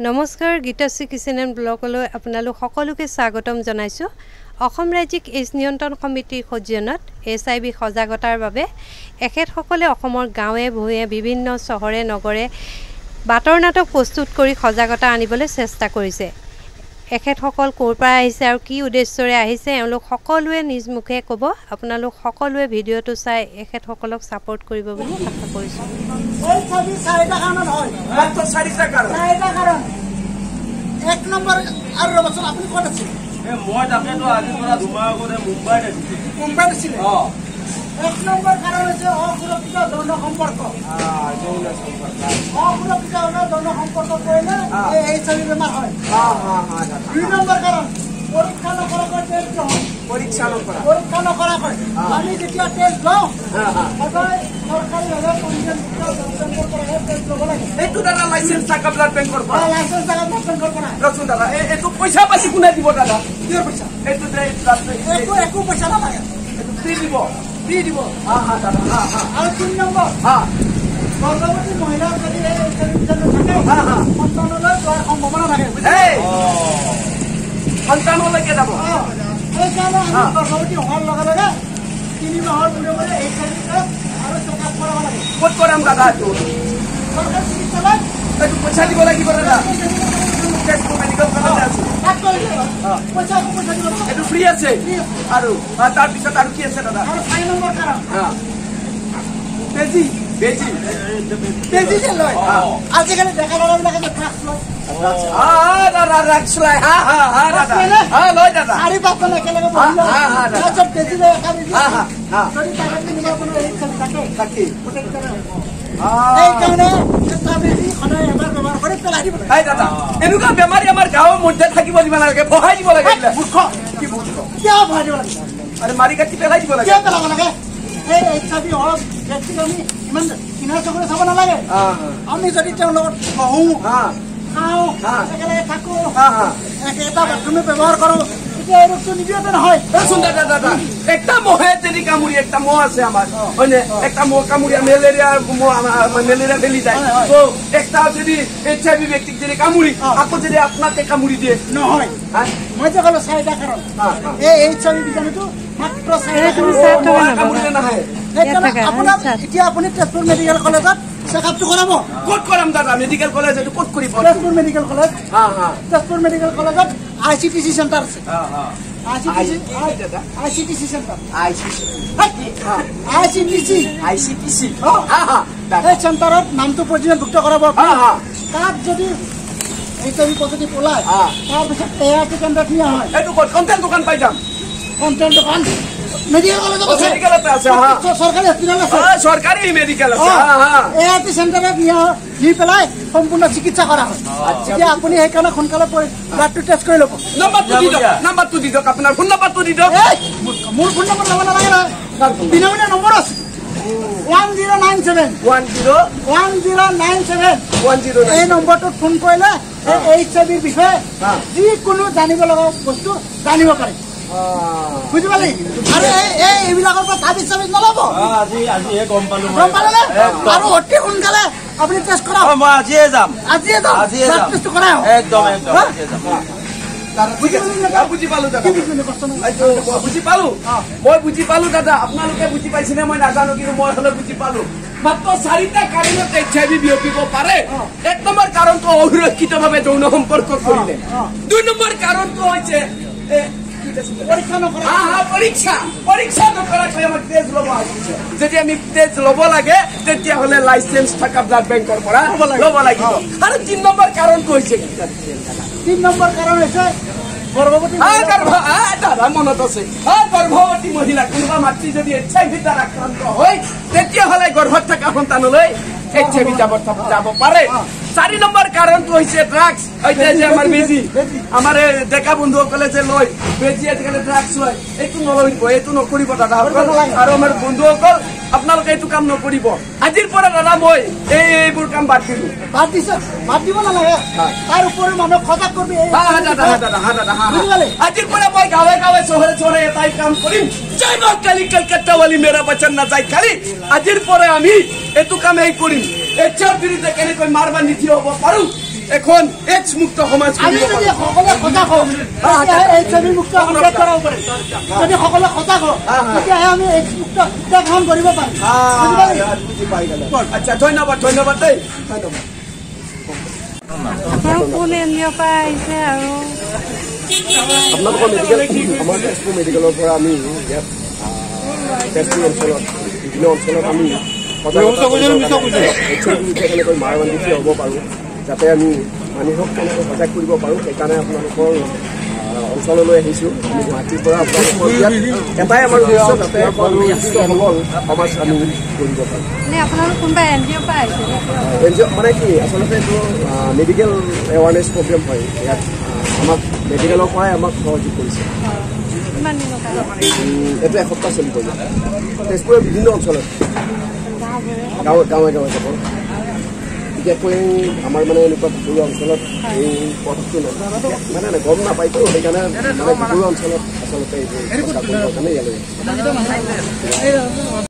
নমস্কাৰ, Gitashree kitchen and ব্লগলৈ আপোনালোক সকলোকে স্বাগতম জনাইছোঁ। অসম ৰাজ্যিক এইডছ নিয়ন্ত্ৰণ সমিতিৰ সৌজন্যত HIV সজাগতাৰ বাবে এখেতসকলে অসমৰ গাঁৱে ভূঞে বিভিন্ন চহৰে নগৰে বাটৰ নাটক প্ৰস্তুত কৰি সজাগতা আনিবলৈ চেষ্টা কৰিছে। এখেতসকল ক'ৰ পৰা আহিছে আৰু কি উদ্দেশ্যৰে আহিছে এওঁলোক সকলোৱে নিজ মুখে ক'ব। আপোনালোক সকলোৱে ভিডিঅ'টো চাই এখেতসকলক ছাপোৰ্ট কৰিব বুলি আশা কৰিছোঁ। এক নম্বৰ আৰু ৰ'বচোন, আপুনি ক'ত আছিল? মই তাকেতো আজিৰ পৰা 2 মাহ আগতে মুম্বাইত আছিলো। মুম্বাইত আছিলে। এক নম্বৰ কাৰণ হৈছে অসুৰক্ষিত যৌন সম্পৰ্ক। যৌন সম্পৰ্ক। অসুৰক্ষিত যৌন সম্পৰ্ক কৰিলে এই HIV বেমাৰ হয়। দুই নম্বৰ কাৰণ পৰীক্ষা নকৰাকৈ টেষ্ট গ্ৰহণ। পৰীক্ষা নকৰা। পৰীক্ষা নকৰাকৈ আমি যেতিয়া টেষ্ট লওঁ, সদায় চৰকাৰীভাৱে পঞ্জীয়নভুক্ত ব্লাড বেংকৰ পৰাহে টেষ্ট ল'ব লাগে। এইটো দাদা লাইচেন্স থকা ব্লাড বেংকৰ পৰা। লাইচেন্স থকা ব্লাড বেংকৰ পৰা। ৰচোন দাদা, এইটো পইচা পাইছে কোনে দিব দাদা? কিহৰ পইচা? এইটো যে ব্লাড বেংক। একো একো পইচা নালাগে। এইটো ফ্ৰী দিব। ফ্ৰী দিব। হা হা দাদা, হা হা। আৰু তিনি নম্বৰ, গৰ্ভৱতী মহিলাৰ যদি এই HIV বীজাণু থাকে, হা হা সন্তানলৈ যোৱাৰ সম্ভাৱনা থাকে। সন্তানলৈকে যাব। সেইকাৰণে আমি গৰ্ভৱতী হোৱাৰ লগে লগে 3 মাহৰ মূৰে মূৰে HIV test আৰু চেক আপ কৰাব লাগে। ক'ত কৰাম দাদা এইটো? চৰকাৰী চিকিৎসালয়ত। এইটো পইচা দিব লাগিব দাদা? তেজপুৰ মেডিকেল কলেজ আছে। পইচা একো পইচা দিব নালাগে। এইটো ফ্ৰী আছে। আৰু তাৰপিছত আৰু কি আছে দাদা? আৰু 4 নম্বৰ কাৰণ বেজি। বেজি। বেজি যে লয় আজিকালি ডেকা ল'ৰাবিলাকে যে ড্ৰাগছ লয়। ড্ৰাগছ লয়, হা হা হা দাদা, হা লয় দাদা। 4 5জন একেলগে বহি লয়, তাৰপিছত বেজি লয় এটা বেজি। যদি তাতে কোনোবা কোনো HIV থাকে থাকে গোটেইকেইটাৰে হ'ব। সেইকাৰণে এটা বেজি সদায় এবাৰ ব্যৱহাৰ কৰি পেলাই দিব লাগে। দাদা, এনেকুৱা বেমাৰী আমাৰ গাঁৱৰ মধ্যে থাকিব দিব নালাগে, বহাই দিব লাগে। মূৰ্খ। কি মূৰ্খ? কিয় বহাই দিব লাগে? আৰে মাৰি কাটি পেলাই দিব লাগে। কিয় পেলাব লাগে? এই HIV হোৱা ব্যক্তিক আমি ইমান কিনাৰ চকুৰে চাব নালাগে। আমি যদি তেওঁৰ লগত বহোঁ, খাওঁ, একেলগে থাকো, একেটা বাথৰুমে ব্যৱহাৰ কৰো, তেতিয়া এই ৰোগটো নিবিয়পে নহয়। ৰচোন দাদা, দাদা একটা মহে যদি কামুৰি, একটা মহ আছে আমাৰ হয়নে, একটা মহ কামুৰি মেলেৰিয়া মহ, মেলেৰিয়া ফেলি যায়। তো একটা যদি HIV ব্যক্তিক যদি কামুৰি আকৌ যদি আপোনাকে কামুৰি দিয়ে? নহয়। মই যে ক'লো চাৰিটা কাৰণ, এই HIV বীজাণুটো মাত্ৰ চাৰিটা কামুৰিলে নাহে। সেইকাৰণে আপোনাৰ এতিয়া আপুনি তেজপুৰ মেডিকেল কলেজত চেক আপটো কৰাব। ক'ত কৰাম দাদা? মেডিকেল কলেজ এইটো ক'ত কৰিব? Tezpur medical college. Tezpur medical কলেজত ICTC centre আছে। ICTC, ICTC centre, ICTC, ICTC. এই চেণ্টাৰত নামটো পঞ্জীয়নভুক্ত কৰাব। তাত যদি HIV positive ওলায়, তাৰপিছত ART কেন্দ্ৰত নিয়া হয়। এইটো ক'ত? কণ্টেল দোকান পাই যাম? কণ্টেল দোকান মেডিকেল কলেজত আছে। মেডিকেলতে আছে। চৰকাৰী হস্পিটেল আছে। চৰকাৰী মেডিকেল আছে। ART চেণ্টাৰত নিয়া, নি পেলাই সম্পূৰ্ণ চিকিৎসা কৰা হয়। এতিয়া আপুনি সেইকাৰণে সোনকালে ব্লাডটো টেষ্ট কৰি ল'ব। নাম্বাৰটো দি দিয়ক, নাম্বাৰটো দি দিয়ক, আপোনাৰ ফোন নাম্বাৰটো দি দিয়ক। মোৰ ফোন নম্বৰ ল'ব নালাগে নহয়, বিনামূলীয়া নম্বৰ আছে। 1097। 10 1097। 10। এই নম্বৰটোত ফোন কৰিলে এই HIV-ৰ বিষয়ে যিকোনো জানিব লগা বস্তু জানিব পাৰে। বুজি পালি? আৰু এই এইবিলাকৰ পৰা তাবিজ চাবিজ নল'ব। গম পালো। গম পালে? আৰু অতি সোনকালে আপুনি টেষ্ট কৰাওক। মই আজিয়ে যাম। আজিয়ে যাম, ব্লাড টেষ্টটো কৰাই। একদম একদম। বুজি পালো দাদা, বুজি পালো, মই বুজি পালো দাদা। আপোনালোকে বুজি পাইছেনে মই নাজানো, কিন্তু মই হলে বুজি পালো। মাত্ৰ চাৰিটা কাৰণত HIV বিয়পিব পাৰে। এক নম্বৰ কাৰণটো অসুৰক্ষিতভাৱে যৌন সম্পৰ্ক কৰিলে। দুই নম্বৰ কাৰণটো হৈছে পৰীক্ষা, পৰীক্ষা নকৰাকৈ আমাক তেজ ল'ব আহিছে। যদি আমি তেজ ল'ব লাগে তেতিয়াহ'লে লাইচেন্স থকা ব্লাড বেংকৰ পৰা ল'ব লাগিব। আৰু 3 নম্বৰ কাৰণটো হৈছে কি? 3 নম্বৰ কাৰণ হৈছে গৰ্ভৱতী। দাদা মনত আছে। গৰ্ভৱতী মহিলা, কোনোবা মাতৃ যদি HIV দ্বাৰা আক্ৰান্ত হয়, তেতিয়াহ'লে গৰ্ভত থকা সন্তানলৈ HIV যাব পাৰে। 4 নম্বৰ কাৰণটো হৈছে ড্ৰাগছ। এতিয়া যে আমাৰ বেজি, আমাৰ এই ডেকা বন্ধুসকলে যে লয় বেজি, আজিকালি ড্ৰাগছ লয়, এইটো নলৰিব, এইটো নকৰিব দাদাসকল। আৰু আমাৰ বন্ধুসকল, আপোনালোকে এইটো কাম নকৰিব। আজিৰ পৰা দাদা মই এইবোৰ কাম বাদ দিলো। বাদ দিছে, বাদ দিব নালাগে। তাৰ উপৰিও মানুহক সজাগ কৰিবি। আজিৰ পৰা মই গাঁৱে গাঁৱে চহৰে চহৰে এটাই কাম কৰিম। জয় মা কালী, কলকাতাৱালী, মেৰা বচন নাযায় খালি। আজিৰ পৰা আমি এইটো কামেই কৰিম। এইচৰ বিৰুদ্ধে কেনেকৈ মাৰ বান্ধি থিয় হ'ব পাৰো, এখন এইডছ মুক্ত সমাজ আমি যদি সকলোৱে সজাগ হওঁ তেতিয়াহে এইচ আই ভি মুক্ত দেশ কৰাব পাৰিম। যদি সকলোৱে সজাগ হওঁ তেতিয়াহে আমি এইডছ মুক্ত দেশখন কৰিব পাৰিম। বুজি পাই গ'ল। আচ্ছা, ধন্যবাদ, ধন্যবাদ দেই, ধন্যবাদ। আপোনালোক কোন এন জি অ'ৰ পৰা আহিছে? আৰু আপোনালোকৰ মেডিকেল, আমাৰ তেজপুৰ মেডিকেলৰ পৰা আমি ইয়াত তেজপুৰ অঞ্চলত বিভিন্ন অঞ্চলত আমি সজাগতা এইচ আই ভি কেনেকৈ মাৰ বান্ধি থিয় হ'ব পাৰোঁ, যাতে আমি মানুহক কেনেকৈ সজাগ কৰিব পাৰোঁ, সেইকাৰণে আপোনালোকৰ অঞ্চললৈ আহিছোঁ। আমি গুৱাহাটীৰ পৰা আপোনালোকৰ ইয়াত এটাই আমাৰ উদ্দেশ্য, যাতে এখন সুস্থ সবল সমাজ আমি কৰিব পাৰোঁ। মানে আপোনালোক কোনোবা এন জি অ'ৰ পৰা আহিছে? এন জি অ' মানে কি, আচলতে এইটো মেডিকেল এৱাৰনেছ প্ৰগ্ৰেম হয়। ইয়াত আমাক মেডিকেলৰ পৰাই আমাক সহযোগ কৰিছে। কিমান দিনৰ কাৰণে? এইটো এসপ্তাহ চলিব। ইয়াত তেজপুৰৰ বিভিন্ন অঞ্চলত গাঁৱে গাঁৱে গাঁৱে যাব। বিশেষকৈ আমাৰ মানে এনেকুৱা ভিতৰুৱা অঞ্চলত এই পথটো মানে গম নাপায়তো, সেইকাৰণে মানে ভিতৰুৱা অঞ্চলত আচলতে এইবোৰ প্ৰচাৰ কৰিবৰ কাৰণে ইয়ালৈ আহিছোঁ।